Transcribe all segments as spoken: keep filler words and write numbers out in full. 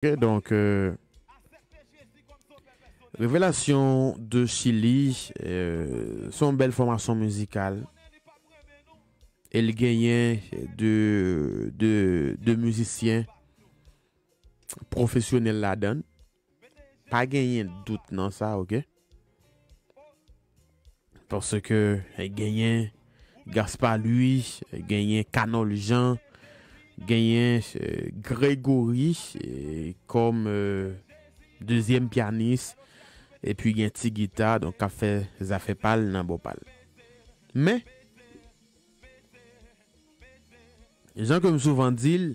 Ok, donk, euh, Revelasyon de Chili, euh, se yon bèl fòmasyon mizikal. E l genyen de, de, de mizisyen pwofesyonèl ladan l. Pa genyen dout nan sa, ok? Paske, eh, genyen Gaspard Louis, genyen Canol Jean, genyen, eh, Grégory, eh, kòm, eh, dezyèm pyanis, epi gen Ti Gita, donk, k ap fè zafè pa l nan bò pa l. Men, jan ke m souvan di l,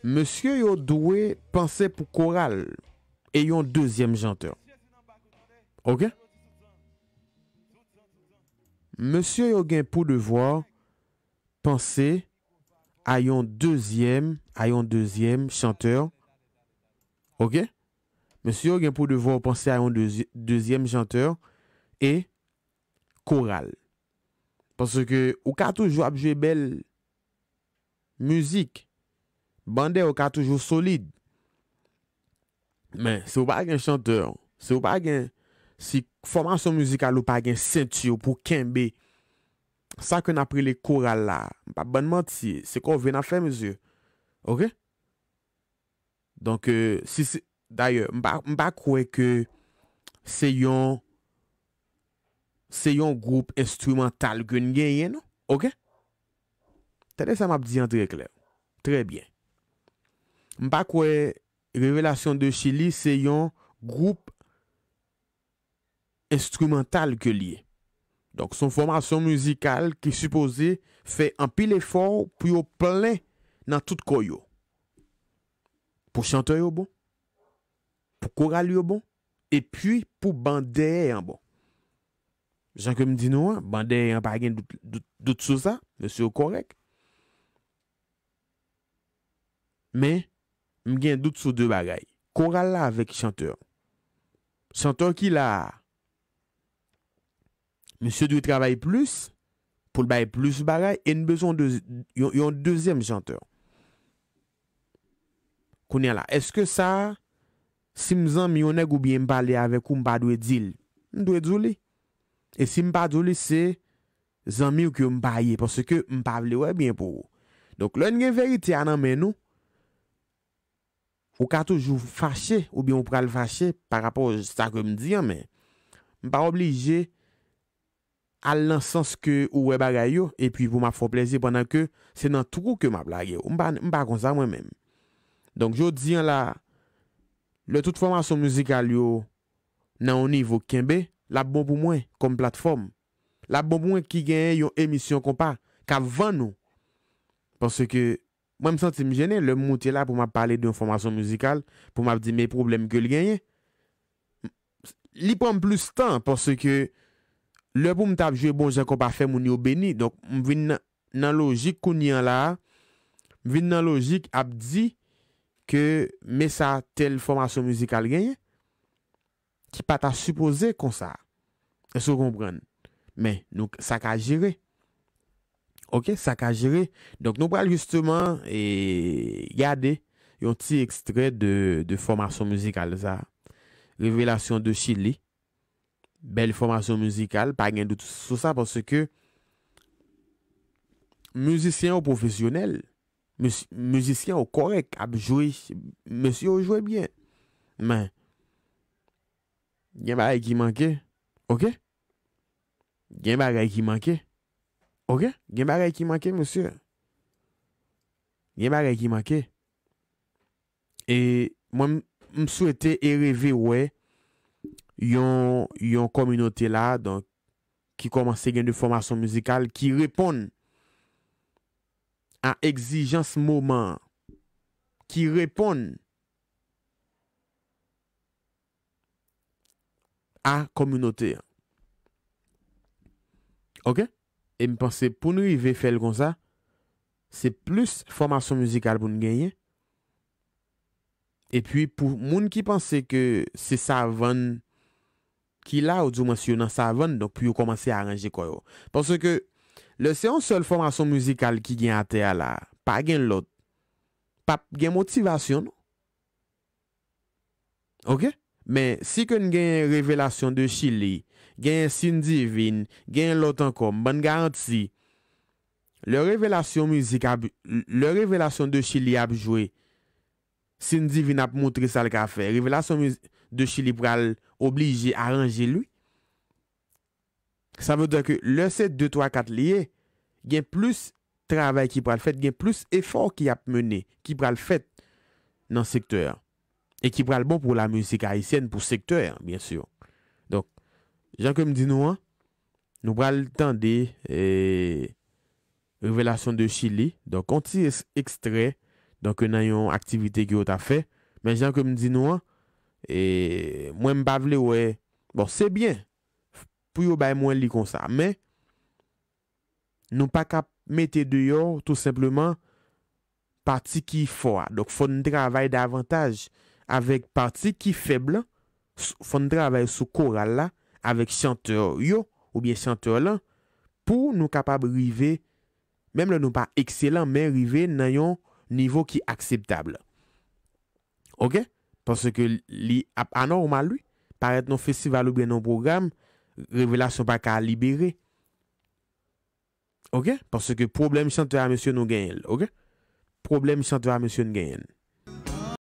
mesye yo dwe panse pou koral e yon dezyèm chantè. Ok? Mesye yo gen pou devwa panse a yon dezyèm, a yon dezyèm chantè. Ok? Mesye yo gen pou devwa panse a yon dezye-, dezyèm chantè e koral. Paske ou ka toujou ap jwe bèl mizik. Ban dèyè w ka toujou solid. Men, si w pa gen chantè, si w pa gen, si fòmasyon mizikal ou pa gen senti pou kenbe sa ke n ap rele koral la, m p ap ban n manti, se kòve n ap fè, mesye. Ok? Donk, euh, si se, dayè, m pa, m pa kwè ke se yon, se yon gwoup enstrimantal ke n genyen, non. Ok? Tande sa m ap di an trè klè. Trè byen. M pa kwè Revelasyon de Chili se yon gwoup enstrimantal ke l ye. Donk, se yon fòmasyon mizikal ki sipoze fè anpil efò pou yo plen nan tout kò yo. Pou chantè yo bon, pou koral yo bon, epi pou ban dèyè an bon. Jan ke m di nou an, ban dèyè an pa gen dout, dout, dout sou sa, mesye yo kòrèk. Men, m gen dout sou de bagay. Koral la avèk chantè. Chantè ki la a, misye dwe travay plis pou l bay plis bagay e n bezwen de, yon, yon dezyèm chantè. Kounye a la, èske sa, si m zanmi yon nèg oubyen m pale avèk ou, m pa dwe di l? M dwe di w li. E si m pa di w li, se zanmi w ke m pa ye, paske m pa vle wè byen pou ou. Donk, lè n gen verite a nan men nou, ou ka toujou fache, oubyen ou pral fache pa rapò sa ke m di an, men m pa oblije al nan sans ke ou wè bagay yo, epi pou m ap fè w plezi pandan ke se nan twou ke m ap lage w. M pa, m pa konsa mwen menm. Donk, jodi an la, lè tout fòmasyon mizikal yo nan yon nivo kenbe, l ap bon pou mwen kòm platfòm. L ap bon pou mwen ki genyen yon emisyon konpa k ap vann ou. Paske mwen, m santi m jennen lè m moute la pou m ap pale de yon fòmasyon mizikal, pou m ap di men pwoblèm ke l genyen. Li pran m plis tan, paske lè pou m t ap jwe bon jan konpa fè moun yo beni. Donk, m vin nan, nan lojik kounye an la a, m vin nan lojik ap di ke men sa tèl fòmasyon mizikal genyen, ki pa ta sipoze konsa. Èske w konprann? Men, nou, sa ka jere. Ok, sa ka jere. Donk, nou pral jisteman, e, gade yon ti ekstrè de, de fòmasyon mizikal sa. Revelasyon de Chili. Bèl fòmasyon mizikal, pa gen dout sou sa, paske mizisyen yo pwofesyonèl. Miz-, mizisyen yo kòrèk, ap jwe, mesye yo jwe byen. Men, gen bagay ki manke, ok? Gen bagay ki manke, ok? Gen bagay ki manke, mesye. Gen bagay ki manke. E mwen, m, m swete e reve wè yon, yon kominote la, donk, ki kòmanse gen de fòmasyon mizikal ki reponn a egzijans moman an, ki reponn a kominote an. Ok? E m panse pou n rive fè l konsa, se plis fòmasyon mizikal pou n genyen. Epi pou moun ki panse ke se savann ki la, ou di mwen si yo nan savann, donk pou yo kòmanse aranje kò yo. Paske lè se yon sèl fòmasyon mizikal ki gen atè a la, pa gen lòt, p ap gen motivasyon, non. Ok? Men si ke n genyen Revelasyon de Chili, genyen Sin Divin, genyen lòt ankò, m ban n garanti, lè Revelasyon mizik ap, lè Revelasyon de Chili ap jwe, Sin Divin ap montre sa l ka fè. Revelasyon miz- de Chili pral oblije aranje l, wi. Sa vle di ke lè se de, twa, kat li ye, gen plis travay ki pral fèt, gen plis efò ki ap mennen, ki pral fèt nan sektè a. E ki pral bon pou la mizik ayisyèn, pou sektè a, byen si. Donk, jan ke m di nou an, nou pral tande e, Revelasyon de Chili. Donk, yon ti es- ekstrè, donk, nan yon aktivite ke yo t ap fè. Men jan ke m di nou an, e, mwen, m pa vle wè, bon, se byen pou yo bay mwen li konsa, men nou pa ka mete deyò, tou senpleman, pati ki fò a. Donk, fò n travay davantaj avèk pati ki fèb lan, s- fò n travay sou koral la, avèk chantè yo, oubyen chantè lan, pou nou kapab rive, menm lè nou pa ekselan, men rive nan yon nivo ki akseptab. Ok? Paske li ap anòmal, wi. Parèt nan festival oubyen nan pwogram, Revelasyon pa ka libere. Ok? Paske pwoblèm chantè a, mesye, nou genyen l. Ok? Pwoblèm chantè a, mesye, n genyen l.